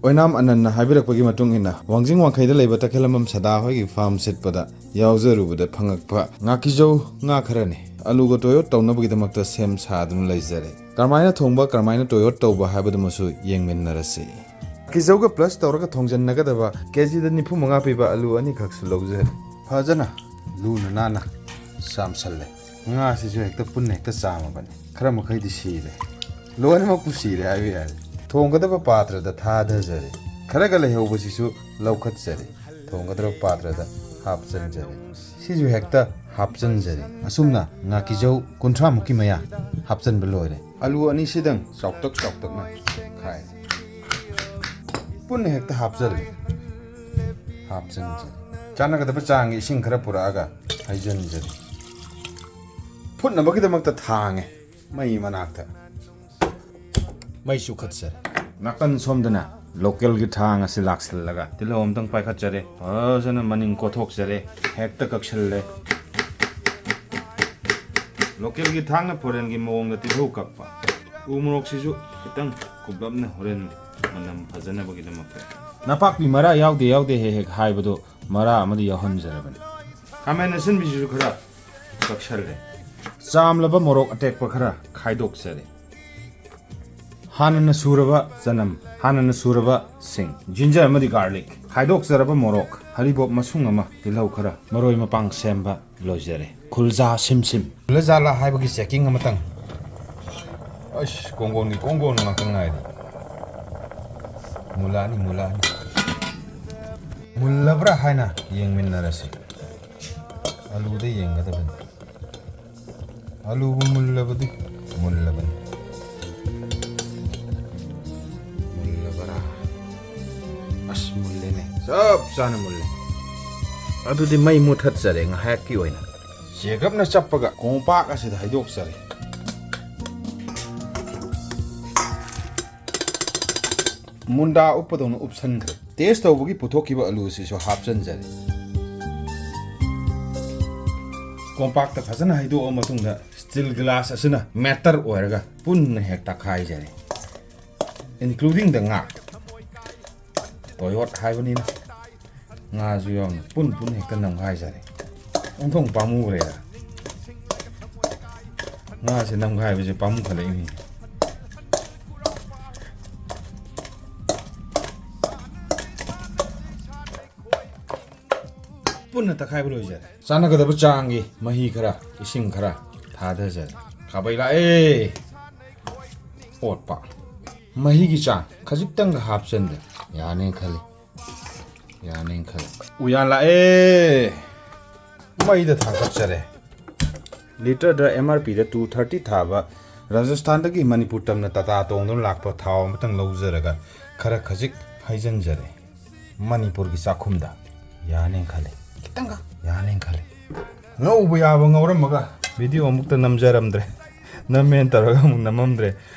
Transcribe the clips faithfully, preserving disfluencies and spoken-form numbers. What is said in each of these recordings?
ꯑꯣꯏꯅꯥꯝ ꯑꯅꯟꯅ ꯍꯥꯏꯕꯤꯔꯛꯄꯒꯤ ꯃꯇꯨꯡ ꯏꯟꯅ, ꯋꯥꯡꯖꯤꯡ ꯋꯥꯡꯈꯩꯗ ꯂꯩꯕ ꯇꯈꯦꯜꯂꯝꯕꯝ ꯁꯗꯥ ꯍꯣꯏꯒꯤ ꯐꯥꯔꯝ ꯁꯤꯠꯄꯗ ꯌꯥꯎꯖꯔꯨꯕꯗ ꯐꯪꯉꯛꯄ ꯉꯥꯀꯤꯖꯧ ꯉꯥ ꯈꯔꯅꯤ꯫ ꯑꯂꯨꯒ ꯇꯣꯏꯌꯣꯠ ꯇꯧꯅꯕꯒꯤꯗꯃꯛꯇ ꯁꯦꯝ ꯁꯥꯗꯨꯅ ꯂꯩꯖꯔꯦ꯫ ꯀꯔꯝꯍꯥꯏꯅ ꯊꯣꯡꯕ, ꯀꯔꯝꯍꯥꯏꯅ ꯇꯣꯏꯌꯣꯠ ꯇꯧꯕ ꯍꯥꯏꯕꯗꯨꯃꯁꯨ ꯌꯦꯡꯃꯤꯟꯅꯔꯁꯤ꯫ ꯉꯥꯀꯤꯖꯧꯒ ꯄ꯭ꯂꯁ ꯇꯧꯔꯒ ꯊꯣꯡꯖꯟꯅꯒꯗꯕ ꯀꯦꯖꯤꯗ ꯅꯤꯐꯨ ꯃꯉꯥ ꯄꯤꯕ ꯑꯂꯨ ꯑꯅꯤꯈꯛꯁꯨ ꯂꯧꯖꯔꯦ꯫ ꯐꯖꯅ ꯂꯨꯅ ꯅꯥꯟꯅ ꯆꯥꯝꯁꯜꯂꯦ꯫ ꯉꯥꯁꯤꯁꯨ ꯍꯦꯛꯇ ꯄꯨꯟꯅ ꯍꯦꯛꯇ ꯆꯥꯝꯃꯕꯅꯤ꯫ ꯈꯔ ꯃꯈꯩꯗꯤ ꯁꯤꯔꯦ꯫ ꯂꯣꯏꯅꯃꯛꯄꯨ ꯁꯤꯔꯦ ꯍꯥꯏꯕ ꯌꯥꯔꯦ꯫ ꯊꯣꯡꯒꯗꯕ ꯄꯥꯇ꯭ꯔꯗ ꯊꯥꯗꯖꯔꯦ꯫ ꯈꯔꯒ ꯂꯩꯍꯧꯕꯁꯤꯁꯨ ꯂꯧꯈꯠꯆꯔꯦ꯫ ꯊꯣꯡꯒꯗꯕ ꯄꯥꯇ꯭ꯔꯗ ꯍꯥꯞꯆꯤꯟꯖꯔꯦ꯫ ꯁꯤꯁꯨ ꯍꯦꯛꯇ ꯍꯥꯞꯆꯤꯟꯖꯔꯦ꯫ ꯑꯁꯨꯝꯅ ꯉꯥꯀꯤꯖꯧ ꯀꯨꯟꯊ꯭ꯔꯥꯃꯨꯛꯀꯤ ꯃꯌꯥ ꯍꯥꯞꯆꯤꯟꯕ ꯂꯣꯏꯔꯦ꯫ ꯑꯂꯨ ꯑꯅꯤꯁꯤꯗꯪ ꯆꯥꯎꯇꯛ ꯆꯥꯎꯇꯛꯅ ꯈꯥꯏ꯫ ꯄꯨꯟꯅ ꯍꯦꯛꯇ ꯍꯥꯞꯆꯜꯂꯦ꯫ ꯍꯥꯞꯆꯟꯁꯦ꯫ ꯆꯥꯟꯅꯒꯗꯕ ꯆꯥꯡꯒꯤ ꯏꯁꯤꯡ ꯈꯔ ꯄꯨꯔꯛꯑꯒ ꯍꯩꯖꯤꯟꯖꯔꯦ꯫ ꯐꯨꯠꯅꯕꯒꯤꯗꯃꯛꯇ ꯊꯥꯡꯉꯦ꯫ ꯃꯩ ꯃꯅꯥꯛꯇ ꯃꯩ ꯆꯨꯈꯠꯆꯔꯦ꯫ ꯅꯥꯀꯟ ꯁꯣꯝꯗꯅ ꯂꯣꯀꯦꯜꯒꯤ ꯊꯥꯡ ꯑꯁꯤ ꯂꯥꯛꯁꯜꯂꯒ ꯇꯤꯜꯍꯧ ꯑꯝꯇꯪ ꯄꯥꯏꯈꯠꯆꯔꯦ꯫ ꯐꯖꯅ ꯃꯅꯤꯡ ꯀꯣꯊꯣꯛꯆꯔꯦ꯫ ꯍꯦꯛꯇ ꯀꯛꯁꯜꯂꯦ꯫ ꯂꯣꯀꯦꯜꯒꯤ ꯊꯥꯡꯅ ꯐꯣꯔꯦꯟꯒꯤ ꯃꯑꯣꯡꯗ ꯇꯤꯜꯍꯧ ꯀꯛꯄ꯫ ꯎ ꯃꯣꯔꯣꯛꯁꯤꯁꯨ ꯈꯤꯇꯪ ꯀꯨꯞꯂꯞꯅ ꯍꯣꯔꯦꯟ ꯃꯅꯝ ꯐꯖꯅꯕꯒꯤꯗꯃꯛꯇ꯫ ꯅꯄꯥꯛꯄꯤ ꯃꯔꯥ ꯌꯥꯎꯗꯦ ꯌꯥꯎꯗꯦ ꯍꯦꯛ ꯍꯦꯛ ꯍꯥꯏꯕꯗꯣ ꯃꯔꯥ ꯑꯃꯗꯤ ꯌꯥꯎꯍꯟꯖꯔꯕꯅꯤ꯫ ꯈꯥꯃꯦꯟ ꯑꯁꯤꯟꯕꯤꯁꯤꯁꯨ ꯈꯔ ꯀꯛꯁꯜꯂꯦ꯫ ꯆꯥꯝꯂꯕ ꯃꯣꯔꯣꯛ ꯑꯇꯦꯛꯄ ꯈꯔ ꯈꯥꯏꯗꯣꯛꯆꯔꯦ꯫ ꯍꯥꯟꯅꯅ ꯁꯨꯔꯕ ꯆꯅꯝ, ꯍꯥꯟꯅꯅ ꯁꯨꯔꯕ ꯁꯤꯡ, ꯖꯤꯟꯖꯔ ꯑꯃꯗꯤ ꯒꯥꯔꯂꯤꯛ, ꯈꯥꯏꯗꯣꯛꯆꯔꯕ ꯃꯣꯔꯣꯛ, ꯍꯔꯤꯕꯣꯞ ꯃꯁꯨꯡ ꯑꯃ, ꯇꯤꯜꯍꯧ ꯈꯔ, ꯃꯔꯣꯏ ꯃꯄꯥꯡ ꯁꯦꯝꯕ ꯂꯣꯏꯖꯔꯦ꯫ ꯈꯨꯜꯖꯥ ꯁꯤꯝ ꯁꯤꯝ꯫ ꯈꯨꯜꯂꯖꯥꯠꯂꯥ ꯍꯥꯏꯕꯒꯤ ꯆꯦꯀꯤꯡ ꯑꯃꯇꯪ꯫ ꯑꯁ, ꯀꯣꯡꯒꯣꯟꯒꯤ ꯀꯣꯡꯒꯣꯟ ꯉꯥꯛꯇ ꯉꯥꯏꯔꯦ꯫ ꯃꯨꯜꯂꯛꯑꯅꯤ, ꯃꯨꯜꯂꯛꯑꯅꯤ꯫ ꯃꯨꯜꯂꯕ꯭ꯔꯥ ꯍꯥꯏꯅ ꯌꯦꯡꯃꯤꯟꯅꯔꯁꯤ꯫ ꯑꯂꯨꯗ ꯌꯦꯡꯒꯗꯕꯅꯤ꯫ ꯑꯂꯨꯕꯨ ꯃꯨꯜꯂꯕꯗꯤ ꯃꯨꯜꯂꯕꯅꯤ꯫ ꯃꯨꯜꯂꯕꯔꯥ? ꯑꯁ, ꯃꯨꯜꯂꯦꯅꯦ꯫ ꯆꯞ ꯆꯥꯅ ꯃꯨꯜꯂꯦ꯫ ꯑꯗꯨꯗꯤ ꯃꯩ ꯃꯨꯊꯠꯆꯔꯦ ꯉꯥꯏꯍꯥꯛꯀꯤ ꯑꯣꯏꯅ꯫ ꯆꯦꯒꯞꯅ ꯆꯞꯄꯒ ꯀꯣꯝꯄꯥꯛ ꯑꯁꯤꯗ ꯍꯩꯗꯣꯛꯆꯔꯦ꯫ ꯃꯨꯟꯗꯥ ꯎꯞꯄꯗꯧꯅ ꯎꯞꯁꯟꯈ꯭ꯔꯦ꯫ ꯇꯦꯁ ꯇꯧꯕꯒꯤ ꯄꯨꯊꯣꯛꯈꯤꯕ ꯑꯂꯨ ꯑꯁꯤꯁꯨ ꯍꯥꯞꯆꯟꯖꯔꯦ꯫ ꯀꯣꯝꯄꯥꯛꯇ ꯐꯖꯅ ꯍꯩꯗꯣꯛꯑ ꯃꯇꯨꯡꯗ ꯁ꯭ꯇꯤꯜ ꯒ꯭ꯂꯥꯁ ꯑꯁꯤꯅ ꯃꯦꯇꯔ ꯑꯣꯏꯔꯒ ꯄꯨꯟꯅ ꯍꯦꯛ ꯇꯛꯈꯥꯏꯖꯔꯦ, including the ꯉꯥ꯫ ꯇꯣꯌꯣꯠ ꯍꯥꯏꯕꯅꯤꯅ ꯉꯥꯁꯨ ꯌꯥꯎꯅ ꯄꯨꯟ ꯄꯨꯟ ꯍꯦꯛꯇ ꯅꯝꯈꯥꯏꯖꯔꯦ꯫ ꯑꯣꯟꯊꯣꯡ ꯄꯥꯝꯃꯨꯈ꯭ꯔꯦꯗ꯫ ꯉꯥꯁꯦ ꯅꯝꯈꯥꯏꯕꯁꯦ ꯄꯥꯝꯃꯨꯈꯠꯂꯛꯏꯅꯤ꯫ ꯄꯨꯟꯅ ꯇꯛꯈꯥꯏꯕ ꯂꯣꯏꯖꯔꯦ꯫ ꯆꯥꯟꯅꯒꯗꯕ ꯆꯥꯡꯒꯤ ꯃꯍꯤ ꯈꯔ, ꯏꯁꯤꯡ ꯈꯔ ꯊꯥꯗꯖꯔꯦ꯫ ꯈꯥꯕꯩ ꯂꯥꯛꯑꯦ꯫ ꯑꯣꯠꯄ꯫ ꯃꯍꯤꯒꯤ ꯆꯥꯡ ꯈꯖꯤꯛꯇꯪꯒ ꯍꯥꯞꯆꯟꯗꯦ꯫ ꯌꯥꯅꯤ ꯈꯜꯂꯤ꯫ ꯌꯥꯅꯤ ꯈꯜꯂꯤ꯫ ꯎꯌꯥꯟ ꯂꯥꯛꯑꯦ꯫ ꯃꯩꯗ ꯊꯥꯡꯒꯠꯆꯔꯦ꯫ ꯂꯤꯇꯔꯗ ꯑꯦꯝ ꯑꯥꯔ ꯄꯤꯗ ꯇꯨ ꯊꯥꯔꯇꯤ ꯊꯥꯕ, ꯔꯥꯖꯁꯊꯥꯟꯗꯒꯤ ꯃꯅꯤꯄꯨꯔ ꯇꯝꯅ ꯇꯥꯇꯥ ꯇꯣꯡꯗꯨꯅ ꯂꯥꯛꯄ ꯊꯥꯎ ꯑꯃꯇꯪ ꯂꯧꯖꯔꯒ ꯈꯔ ꯈꯖꯤꯛ ꯍꯩꯖꯤꯟꯖꯔꯦ꯫ ꯃꯅꯤꯄꯨꯔꯒꯤ ꯆꯥꯛꯈꯨꯝꯗ ꯌꯥꯅꯤ ꯈꯜꯂꯤ꯫ ꯈꯤꯇꯪꯒ ꯌꯥꯅꯤ ꯈꯜꯂꯤ꯫ ꯉꯧꯕ ꯌꯥꯕ ꯉꯧꯔꯝꯃꯒ ꯚꯤꯗꯤꯑꯣ ꯑꯃꯨꯛꯇ ꯅꯝꯖꯔꯝꯗ꯭ꯔꯦ꯫ ꯅꯝꯃꯦꯅ ꯇꯧꯔꯒ ꯑꯃꯨꯛ ꯅꯝꯃꯝꯗ꯭ꯔꯦ꯫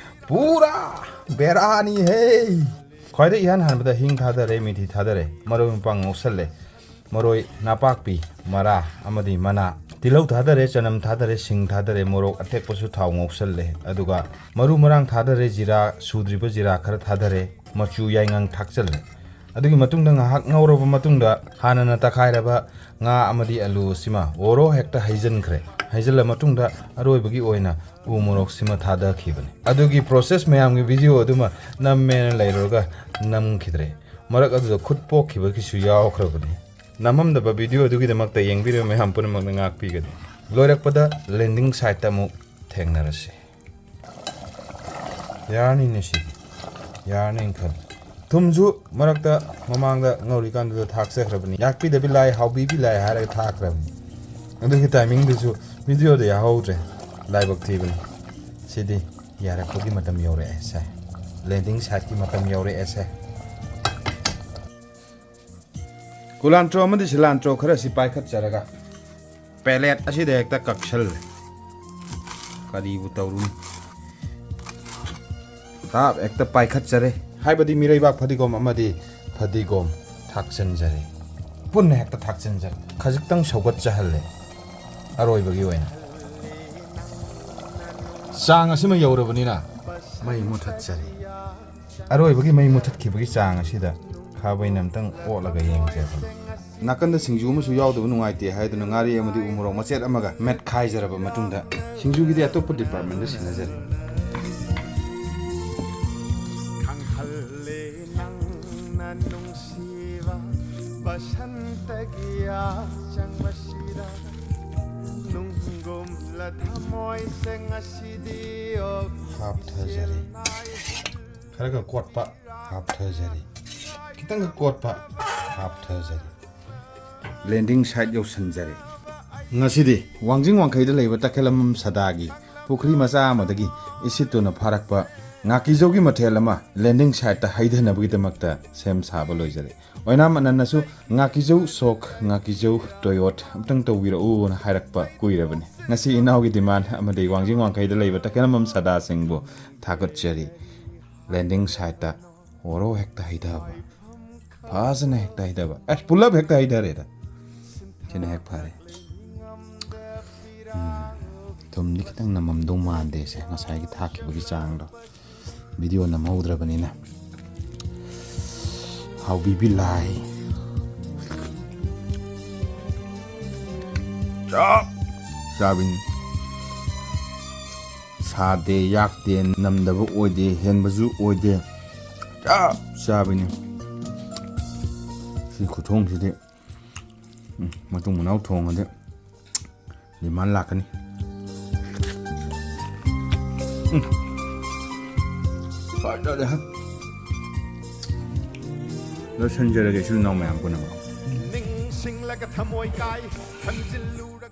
ꯄꯨꯔꯥ ꯕꯦꯔꯥꯅꯤ ꯍꯦ꯫ ꯈ꯭ꯋꯥꯏꯗꯒꯤ ꯏꯍꯥꯟ ꯍꯥꯟꯕꯗ ꯍꯤꯡ ꯊꯥꯗꯔꯦ, ꯃꯤꯊꯤ ꯊꯥꯗꯔꯦ, ꯃꯔꯣꯏ ꯃꯄꯥꯡ ꯉꯧꯁꯜꯂꯦ꯫ ꯃꯔꯣꯏ ꯅꯥꯄꯥꯛꯄꯤ, ꯃꯔꯥ ꯑꯃꯗꯤ ꯃꯅꯥ, ꯇꯤꯜꯍꯧ ꯊꯥꯗꯔꯦ, ꯆꯅꯝ ꯊꯥꯗꯔꯦ, ꯁꯤꯡ ꯊꯥꯗꯔꯦ, ꯃꯣꯔꯣꯛ ꯑꯇꯦꯛꯄꯁꯨ ꯊꯥꯎ ꯉꯧꯁꯜꯂꯦ꯫ ꯑꯗꯨꯒ ꯃꯔꯨ ꯃꯔꯥꯡ ꯊꯥꯗꯔꯦ, ꯖꯤꯔꯥ, ꯁꯨꯗ꯭ꯔꯤꯕ ꯖꯤꯔꯥ ꯈꯔ ꯊꯥꯗꯔꯦ, ꯃꯆꯨ ꯌꯥꯏꯉꯪ ꯊꯥꯛꯆꯜꯂꯦ꯫ ꯑꯗꯨꯒꯤ ꯃꯇꯨꯡꯗ ꯉꯥꯏꯍꯥꯛ ꯉꯧꯔꯕ ꯃꯇꯨꯡꯗ ꯍꯥꯟꯅꯅ ꯇꯛꯈꯥꯏꯔꯕ ꯉꯥ ꯑꯃꯗꯤ ꯑꯂꯨ ꯑꯁꯤꯃ ꯑꯣꯔꯣ ꯍꯦꯛꯇ ꯍꯩꯖꯤꯟꯈ꯭ꯔꯦ꯫ ꯍꯩꯖꯤꯜꯂ ꯃꯇꯨꯡꯗ ꯑꯔꯣꯏꯕꯒꯤ ꯑꯣꯏꯅ ꯎ ꯃꯣꯔꯣꯛꯁꯤꯃ ꯊꯥꯗꯈꯤꯕꯅꯤ꯫ ꯑꯗꯨꯒꯤ ꯄ꯭ꯔꯣꯁꯦꯁ ꯃꯌꯥꯝꯒꯤ ꯚꯤꯗꯤꯑꯣ ꯑꯗꯨꯃ ꯅꯝꯃꯦꯅ ꯂꯩꯔꯨꯔꯒ ꯅꯝꯈꯤꯗ꯭ꯔꯦ꯫ ꯃꯔꯛ ꯑꯗꯨꯗ ꯈꯨꯠ ꯄꯣꯛꯈꯤꯕꯒꯤꯁꯨ ꯌꯥꯎꯈ꯭ꯔꯕꯅꯤ꯫ ꯅꯝꯃꯝꯗꯕ ꯚꯤꯗꯤꯑꯣ ꯑꯗꯨꯒꯤꯗꯃꯛꯇ ꯌꯦꯡꯕꯤꯔꯤꯕ ꯃꯌꯥꯝ ꯄꯨꯝꯅꯃꯛꯅ ꯉꯥꯛꯄꯤꯒꯅꯤ꯫ ꯂꯣꯏꯔꯛꯄꯗ ꯂꯦꯟꯗꯤꯡ ꯁꯥꯏꯠꯇ ꯑꯃꯨꯛ ꯊꯦꯡꯅꯔꯁꯤ꯫ ꯌꯥꯔꯅꯤꯅꯦ ꯁꯤꯗꯤ꯫ ꯌꯥꯔꯅꯤꯅ ꯈꯜꯂꯤ꯫ ꯊꯨꯝꯁꯨ ꯃꯔꯛꯇ ꯃꯃꯥꯡꯗ ꯉꯧꯔꯤꯀꯥꯟꯗꯨꯗ ꯊꯥꯛꯆꯈ꯭ꯔꯕꯅꯤ꯫ ꯌꯥꯛꯄꯤꯗꯕꯤ ꯂꯥꯏ, ꯍꯥꯎꯕꯤꯕꯤ ꯂꯥꯏ ꯍꯥꯏꯔꯒ ꯊꯥꯛꯈ꯭ꯔꯕꯅꯤ꯫ ꯑꯗꯨꯒꯤ ꯇꯥꯏꯃꯤꯡꯗꯨꯁꯨ ꯚꯤꯗꯤꯑꯣꯗ ꯌꯥꯎꯍꯧꯗ꯭ꯔꯦ꯫ ꯂꯥꯏꯕꯛ ꯊꯤꯕꯅꯤ꯫ ꯁꯤꯗꯤ ꯌꯥꯔꯛꯄꯒꯤ ꯃꯇꯝ ꯌꯧꯔꯛꯑꯦ ꯁꯦ꯫ ꯂꯦꯟꯗꯤꯡ ꯁꯥꯏꯠꯀꯤ ꯃꯇꯝ ꯌꯧꯔꯛꯑꯦ ꯁꯦ꯫ ꯀꯨꯂꯥꯟꯇ꯭ꯔꯣ ꯑꯃꯗꯤ ꯁꯤꯂꯥꯟꯇ꯭ꯔꯣ ꯈꯔꯁꯤ ꯄꯥꯏꯈꯠꯆꯔꯒ ꯄꯦꯂꯦꯠ ꯑꯁꯤꯗ ꯍꯦꯛꯇ ꯀꯛꯁꯜꯂꯦ꯫ ꯀꯔꯤꯕꯨ ꯇꯧꯔꯨꯅꯤ? ꯇꯥꯞ ꯍꯦꯛꯇ ꯄꯥꯏꯈꯠꯆꯔꯦ꯫ ꯍꯥꯏꯕꯗꯤ ꯃꯤꯔꯩꯕꯥꯛ ꯐꯗꯤꯒꯣꯝ ꯑꯃꯗꯤ ꯐꯗꯤꯒꯣꯝ ꯊꯥꯛꯆꯟꯖꯔꯦ꯫ ꯄꯨꯟꯅ ꯍꯦꯛꯇ ꯊꯥꯛꯆꯟꯖꯔꯦ꯫ ꯈꯖꯤꯛꯇꯪ ꯁꯧꯒꯠꯆꯍꯜꯂꯦ꯫ ꯑꯔꯣꯏꯕꯒꯤ ꯑꯣꯏꯅ ꯆꯥꯡ ꯑꯁꯤꯃ ꯌꯧꯔꯕꯅꯤꯅ ꯃꯩ ꯃꯨꯊꯠꯆꯔꯦ꯫ ꯑꯔꯣꯏꯕꯒꯤ ꯃꯩ ꯃꯨꯊꯠꯈꯤꯕꯒꯤ ꯆꯥꯡ ꯑꯁꯤꯗ ꯈꯥꯕꯩꯅ ꯑꯝꯇꯪ ꯑꯣꯠꯂꯒ ꯌꯦꯡꯁꯦꯕ꯫ ꯅꯥꯀꯟꯗ ꯁꯤꯡꯖꯨ ꯑꯃꯁꯨ ꯌꯥꯎꯗꯕ ꯅꯨꯡꯉꯥꯏꯇꯦ ꯍꯥꯏꯗꯨꯅ ꯉꯥꯔꯤ ꯑꯃꯗꯤ ꯎ ꯃꯣꯔꯣꯛ ꯃꯆꯦꯠ ꯑꯃꯒ ꯃꯦꯠꯈꯥꯏꯖꯔꯕ ꯃꯇꯨꯡꯗ, ꯁꯤꯡꯖꯨꯒꯤꯗꯤ ꯑꯇꯣꯞꯄ ꯗꯤꯄꯥꯔꯠꯃꯦꯟꯗ ꯁꯤꯟꯅꯖꯔꯦ꯫ ꯈꯪꯍꯜꯂꯦ ꯅꯪꯅ ꯅꯨꯡꯁꯤꯕ ꯕꯁꯟꯇꯒꯤ ꯑꯆꯪꯕꯁꯤꯗ, ꯅꯨꯡꯒꯨꯝꯂ ꯊꯃꯣꯏꯁꯦ ꯉꯁꯤꯗꯤ ꯑꯣ ꯍꯥꯞꯊꯖꯔꯦ꯫ ꯈꯔꯒ ꯀꯣꯠꯄ ꯍꯥꯞꯊꯖꯔꯦ꯫ ꯈꯤꯇꯪꯒ ꯀꯣꯠꯄ ꯍꯥꯞꯊꯖꯔꯦ꯫ Landing side ꯌꯧꯁꯟꯖꯔꯦ꯫ ꯉꯁꯤꯗꯤ ꯋꯥꯡꯖꯤꯡ ꯋꯥꯡꯈꯩꯗ ꯂꯩꯕ ꯇꯈꯦꯂꯝꯕꯝ ꯁꯗꯥꯒꯤ ꯄꯨꯈ꯭ꯔꯤ ꯃꯆꯥ ꯑꯃꯗꯒꯤ ꯏꯁꯤꯠꯇꯨꯅ ꯐꯥꯔꯛꯄ ꯉꯥꯀꯤꯖꯧꯒꯤ ꯃꯊꯦꯜ ꯑꯃ ꯂꯦꯟꯗꯤꯡ ꯁꯥꯏꯠꯇ ꯍꯩꯊꯅꯕꯒꯤꯗꯃꯛꯇ ꯁꯦꯝ ꯁꯥꯕ ꯂꯣꯏꯖꯔꯦ꯫ ꯑꯣꯏꯅꯥꯝ ꯑꯅꯟꯅꯁꯨ ꯉꯥꯀꯤꯖꯧ ꯁꯣꯛ, ꯉꯥꯀꯤꯖꯧ ꯇꯣꯌꯣꯠ ꯑꯝꯇꯪ ꯇꯧꯕꯤꯔꯛꯎꯅ ꯍꯥꯏꯔꯛꯄ ꯀꯨꯏꯔꯕꯅꯤ꯫ ꯉꯁꯤ ꯏꯅꯥꯎꯒꯤ ꯗꯤꯃꯥꯟ ꯑꯃꯗꯤ ꯋꯥꯡꯖꯤꯡ ꯋꯥꯡꯈꯩꯗ ꯂꯩꯕ ꯇꯈꯦꯂꯝꯕꯝ ꯁꯗꯥꯁꯤꯡꯕꯨ ꯊꯥꯒꯠꯆꯔꯤ꯫ ꯂꯦꯟꯗꯤꯡ ꯁꯥꯏꯠꯇ ꯑꯣꯔꯣ ꯍꯦꯛꯇ ꯍꯩꯊꯕ꯫ ꯐꯖꯅ ꯍꯦꯛꯇ ꯍꯩꯊꯕ꯫ ꯑꯁ, ꯄꯨꯂꯞ ꯍꯦꯛꯇ ꯍꯩꯊꯔꯦꯗ꯫ ꯁꯤꯅ ꯍꯦꯛ ꯐꯔꯦ꯫ ꯎꯝ, ꯊꯨꯝꯗꯤ ꯈꯤꯇꯪ ꯅꯝꯃꯝꯗꯧ ꯃꯥꯟꯗꯦ ꯁꯦ, ꯉꯁꯥꯏꯒꯤ ꯊꯥꯛꯈꯤꯕꯒꯤ ꯆꯥꯡꯗꯣ꯫ ꯚꯤꯗꯤꯑꯣ ꯅꯝꯍꯧꯗ꯭ꯔꯕꯅꯤꯅ꯫ ꯍꯥꯎꯕꯤꯕꯤ ꯂꯥꯏ꯫ ꯆꯞ ꯆꯥꯕꯤꯅꯤ꯫ ꯁꯥꯗꯦ, ꯌꯥꯛꯇꯦ, ꯅꯝꯗꯕ ꯑꯣꯏꯗꯦ, ꯍꯦꯟꯕꯁꯨ ꯑꯣꯏꯗꯦ꯫ ꯆꯞ ꯆꯥꯕꯤꯅꯤ꯫ ꯁꯤ ꯈꯨꯊꯣꯡꯁꯤꯗꯤ, ꯎꯝ, ꯃꯇꯨꯡ ꯃꯅꯥꯎ ꯊꯣꯡꯉꯗꯤ ꯗꯤꯃꯥꯟ ꯂꯥꯛꯀꯅꯤ꯫ ꯎꯝ꯫ ꯐꯖꯔꯦ, ꯍꯥ? ꯂꯣꯏꯁꯤꯟꯖꯔꯒꯦ, ꯏꯆꯤꯜ ꯏꯅꯥꯎ ꯃꯌꯥꯝ ꯄꯨꯝꯅꯃꯛ꯫ ꯅꯤꯡꯁꯤꯡꯂꯒ ꯊꯃꯣꯏ ꯀꯥꯏ ꯈꯟꯖꯤꯜꯂꯨꯔꯒ